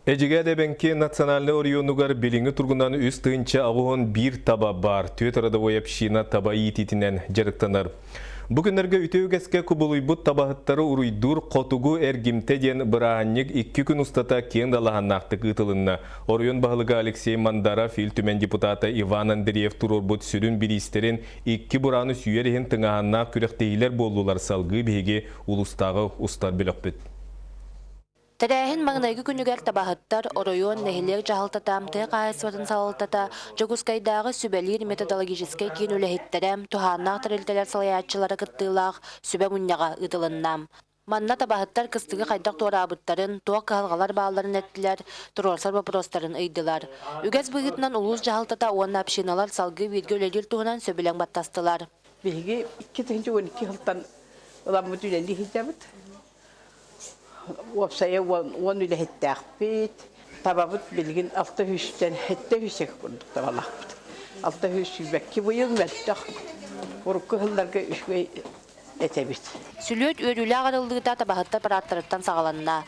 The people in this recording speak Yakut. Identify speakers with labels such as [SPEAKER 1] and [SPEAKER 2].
[SPEAKER 1] Эдьигээн эбэҥки национальнай оройуонугар билиҥҥи туругунан 3 81 таба баар, түөрт родовой община таба иитиитинэн дьарыктанар. Бу күннэргэ үтүө үгэскэ кубулуйбут табаһыттары уруйдуур «Хотугу эргимтэ» диэн бырааһынньык 2 күн устата киэҥ далааһыннаахтык ыытылынна. Оройуон баһылыга Алексей Мандаров, Ил Түмэн депутата Иван Андреев туруорбут сүрүн бириистэрин икки бурааны сүүйэр иһин тыҥааһыннаах күрэхтэһиилэр буоллулар. Салгыы биһиги улуустааҕы устар бөлөхпүт.
[SPEAKER 2] Тэрээһин маҥнайгы күнүгэр табаһыттар, оройуон, нэһилиэк дьаһалтата, тыа хаһаайыстыбатын салалтата, Дьокуускайдааҕы сүбэлиир методологическай киин үлэһиттэрэ, туһааннаах тэрилтэлэр салайааччылара кыттыылаах сүбэ мунньаҕа ыытылынна. Манна табаһыттар кыстыгы хайдах туораабыттарын, туох кыһалҕалар баалларын эттилэр, туруорсар боппуруостарын ыйдылар. Үгэс быһыытынан улуус дьаһалтата уонна общиналар салгыы бииргэ үлэлиир туһунан сөбүлэҥ баттастылар.
[SPEAKER 3] Биһиги 2012 сылтан ыламмыт үлэлии сылдьабыт. Уопсайа 10 үлэһиттээхпит. Табабыт билигин 600-тэн 700 курдук табалаахпыт. 622 быйыл мөлтөх. Урукку сылларга үчүгэй этэбит.
[SPEAKER 2] Сүлүөт үөрүүлээх арыллыыта табаһыттар парадтарыттан саҕаланна.